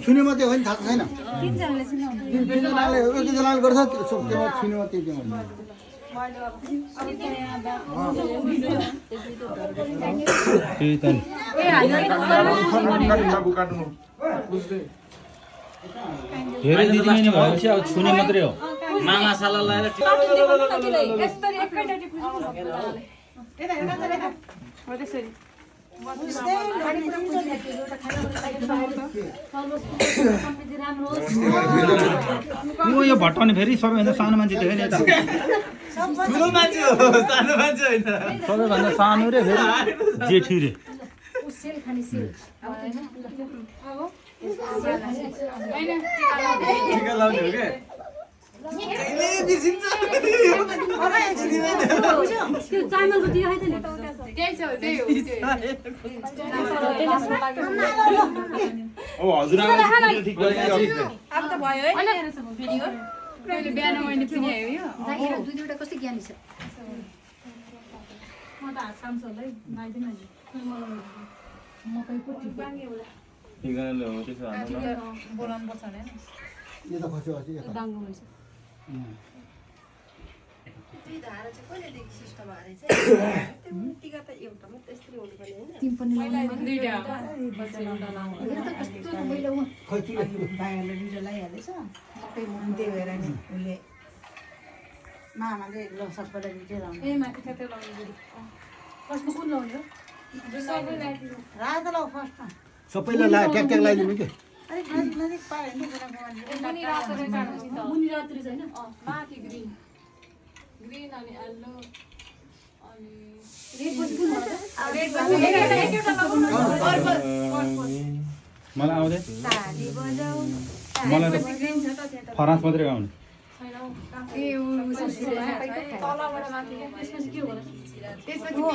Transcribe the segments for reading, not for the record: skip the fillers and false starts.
छुने मात्रै हो नि थाहा छैन तिनजनाले एकजनाले गर्छ त्यो छुने मात्रै त्यो धेरै दिदी नै भएपछि अब छुने मात्रै हो माला साला लाएर यो भट्टाउने फेरि सबैभन्दा सानो मान्छे थियो नि यता ठुलो मान्छे हो सानो मान्छे होइन सबैभन्दा सानो रे फेरि जेठी रे टिका लाउने हो के कहिले बिर्सिन्छ त्यो चामलको दियो है त नि अब हजुरआमा ठिक गरिदिन्छ अब त भयो है भिडियो मैले बिहान मैले पनि आयो यो जागिर दुई दुईटा कस्तो ज्ञानी छ म त हात काम छ होला है नाइदिन नि मकै पो ठिक ठिकानाले हो त्यसो हाल्नु बोलाउनु पर्छ हैन यो त खस्यो अस्ति डाङ्गो हुन्छ त्यो धारा चाहिँ कहिलेदेखि सिस्टम हारे चाहिँ त्यो टिका त एउटा मात्रै यस्तै हुनुपर्ने होइन तिमी पनि दुईटा हेर त कस्तो रमाइलो हो बायाँले दुइटा लगाइहालेछ मकै त्यही भएर नि उसले मामाले ल सबैलाई दुइटै लाउने ए माथि कतै लाउने बुढी फर्स्टमा कुन लाउने हो सबै लाइदिनु रातो लाउ फर्स्टमा सबैलाई ट्याक ट्याक लगाइदिनु के अलिक नजिक नजिक पायो भने मुनि रातो रे काट्नु त मुनि रात्रि छैन माथि ग्रीन ग्रीन अनि येलो अनि रेड पछि कुन हुन्छ रेड पछि एकैवटा लगाउनु मलाई आउँदै ताली बजाऊ मलाई त ग्रीन छ त त्यहाँ फरास मात्रै आउने त ए उ तलबाट माथि त्यसपछि के होला त्यसपछि यो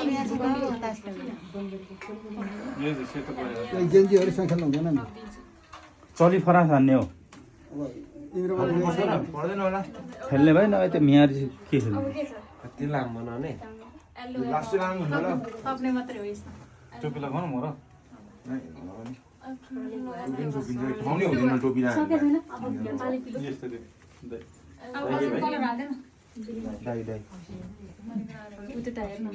चाहिँ सेतो परेको जेन्जीहरूसँग खेल्नु हुँदैन नि चली फरास हान्ने हो अब इन्द्रबहादुर पर्दैन होला खेल्ने भए नभए त्यो मियारी के खेल्ने कति लामो बनाउने येलो लास्ट लामो हुन्छ होला थप्ने मात्रै हो यसमा टोपी लगाउनु म र ठाउँै हुँदैन टोपी सके छैन अब पाले किलो यस्तो अब अझै कलर हाल्दैन दाइ दाइ उता हेर्न